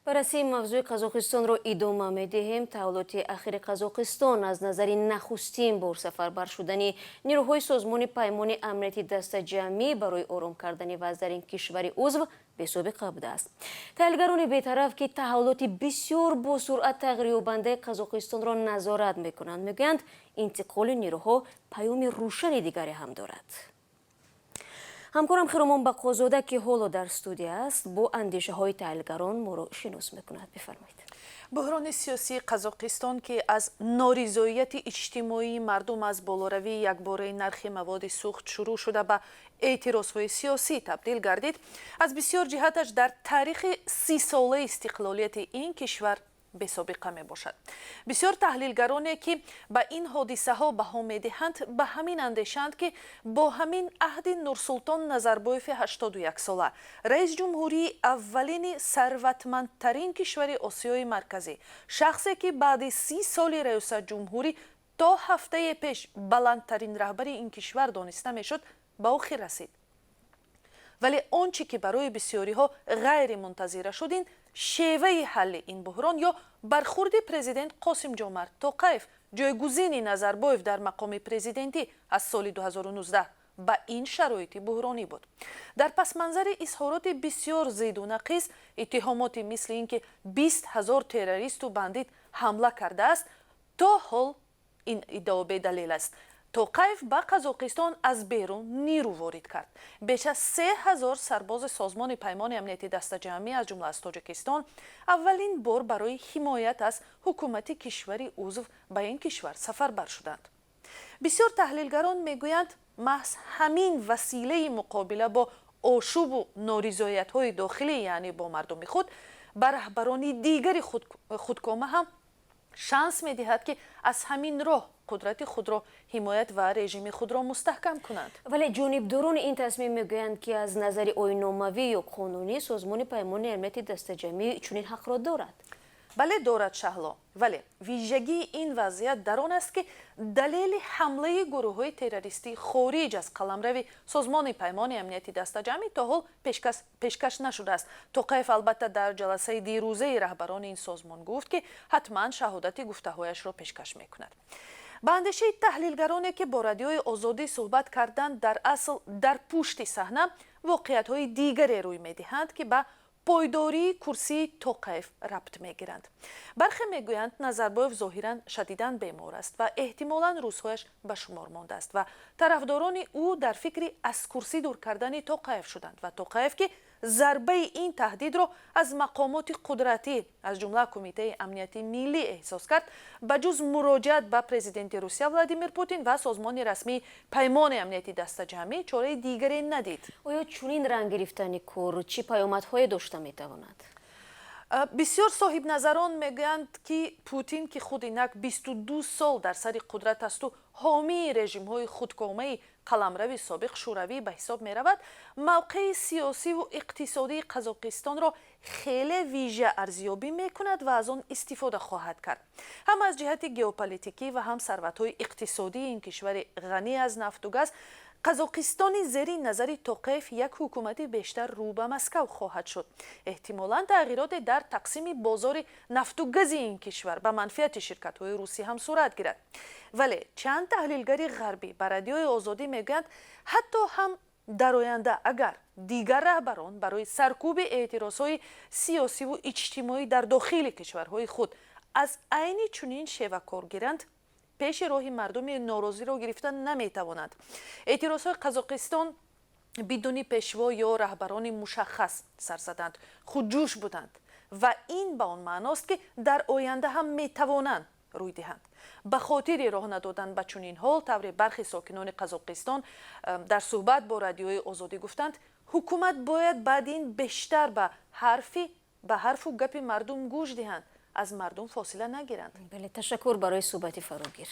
Баррасии мавзӯи Қазоқистонро идома медиҳем. Таҳаввулоти ахири Қазоқистон аз назари нахустин бор сафарбар шудани нерӯҳои Созмони Паймони Амнияти Дастаҷамъӣ барои ором кардани вазъ дар ин кишвари узв бесобиқа будааст. Таҳлилгарони бетараф, ки таҳаввулоти бисёр босуръат тағйирёбандаи Қазоқистонро назорат мекунанд, мегӯянд, интиқоли нерӯҳо паёми рӯшани дигаре ҳам дорад. Ҳамкорам Хиромон Бақозода, ки ҳоло дар студия аст, бо андешаҳои таҳлилгарон моро шинос мекунад. Бифармоед. Буҳрони сиёсии Қазоқистон, ки аз норизоияти иҷтимоии мардум аз болоравии якбораи нархи маводи сӯхт шурӯъ шуда, ба эътирозҳои сиёсӣ табдил гардид, аз бисёр ҷиҳаташ дар таърихи 30-солаи истиқлолияти ин кишвар бесобиқа мебошад. Бисёр таҳлилгароне, ки ба ин ҳодисаҳо баҳо медиҳанд, ба ҳамин андешаанд, ки бо ҳамин аҳди Нурсултон Назарбоеви 81-сола, раис ҷумҳурии аввалини сарватмандтарин кишвари Осиёи Марказӣ, шахсе ки баъди 30 соли раёсатҷумҳурӣ то ҳафтае пеш баландтарин раҳбари ин кишвар дониста мешуд, ба охир расид. Вале он чӣ ки барои бисёриҳо ғайримунтазира шуд, ин шеваи ҳалли ин буҳрон ё бархурди президент Қосимҷомарт Тоқаев, ҷойгузини Назарбоев дар мақоми президентӣ аз соли 2019, ба ин шароити буҳронӣ буд. Дар пасманзари изҳороти бисёр зиду нақиз, иттиҳомоти мисли ин ки 20 000 террористу бандит ҳамла кардааст, то ҳол ин иддао бедалел аст, Тоқаев ба Қазоқистон аз берун нирӯ ворид кард. Беш аз 3000 сарбози Созмони Паймони Амнияти Дастаҷамъӣ, аз ҷумла аз Тоҷикистон, аввалин бор барои ҳимоят аз ҳукумати кишвари узв ба ин кишвар сафарбар шуданд. Бисёр таҳлилгарон мегӯянд, маҳз ҳамин василаи муқобила бо ошӯбу норизоятҳои дохилӣ, яъне бо мардуми худ, ба раҳбарони дигари худкома ҳам шанс медиҳад, ки аз ҳамин роҳ қудрати худро ҳимоят ва режими худро мустаҳкам кунанд. Вале ҷонибдорони ин тасмим мегӯянд, ки аз назари оинномавӣ ё қонунӣ Созмони Паймони Амнияти Дастаҷамъӣ чунин ҳақро дорад. Бале, дорад, Шаҳло, вале вижагии ин вазъият дар он аст, ки далели ҳамлаи гурӯҳҳои террористӣ хориҷ аз қаламрави Созмони Паймони Амнияти Дастаҷамъӣ то ҳол пешкаш нашудааст. Тоқаев албатта дар ҷаласаи дирӯзаи раҳбарони ин созмон гуфт, ки ҳатман шаҳодати гуфтаҳояшро пешкаш мекунад. Ба андешаи таҳлилгароне, ки бо Радиои Озодӣ суҳбат карданд, дар асл дар пушти саҳна воқеиятҳои дигаре рӯй медиҳанд, ки ба пойдории курсии Тоқаев рабт мегиранд. Бархе мегӯянд, Назарбоев зоҳиран шадидан бемор аст ва эҳтимолан рӯзҳояш ба шумор мондааст ва тарафдорони ӯ дар фикри аз курсӣ дур кардани Тоқаев шуданд ва Тоқаев, ки зарбаи ин таҳдидро аз мақомоти қудратӣ, аз ҷумла Кумитаи Амнияти Миллӣ, эҳсос кард, ба ҷуз муроҷиат ба президенти Русия Владимир Путин ва созмони расмии Паймони Амнияти Дастаҷамъӣ чораи дигаре надид. Оё чунин ранг гирифтани кор чӣ паёмадҳое дошта метавонад? Бисёр соҳибназарон мегӯянд, ки Путин, ки худ инак 22 сол дар сари қудрат асту ҳомии режимҳои худкомаи қаламрави собиқ Шӯравӣ ба ҳисоб меравад, мавқеи сиёсиву иқтисодии Қазоқистонро хеле вижа арзёбӣ мекунад ва аз он истифода хоҳад кард, ҳам аз ҷиҳати геополитикӣ ва ҳам сарватҳои иқтисодии ин кишвари ғанӣ аз нафту газ. Қазоқистони зери назари Тоқаев як ҳукумати бештар рӯ ба Москав хоҳад шуд. Эҳтимолан тағйироте дар тақсими бозори нафту гази ин кишвар ба манфиати ширкатҳои русӣ ҳам сурат гирад. Вале чанд таҳлилгари ғарбӣ ба Радиои Озодӣ мегӯянд, ҳатто ҳам дар оянда агар дигар раҳбарон барои саркӯби эътирозҳои сиёсиву иҷтимоӣ дар дохили кишварҳои худ аз айни чунин шева кор гиранд, пеши роҳи мардуми норозиро гирифта наметавонанд. Эътирозҳои Қазоқистон бидуни пешво ё раҳбарони мушаххас сар заданд, худҷӯш буданд ва ин ба он маъност, ки дар оянда ҳам метавонанд рӯй диҳанд. Ба хотири роҳ надодан ба чунин ҳол, тавре бархи сокинони Қазоқистон дар суҳбат бо Радиои Озодӣ гуфтанд, ҳукумат бояд баъди ин бештар ба ҳарфу гапи мардум гӯш диҳанд, аз мардум фосила нагиранд. Бале, ташаккур барои суҳбати фарогир.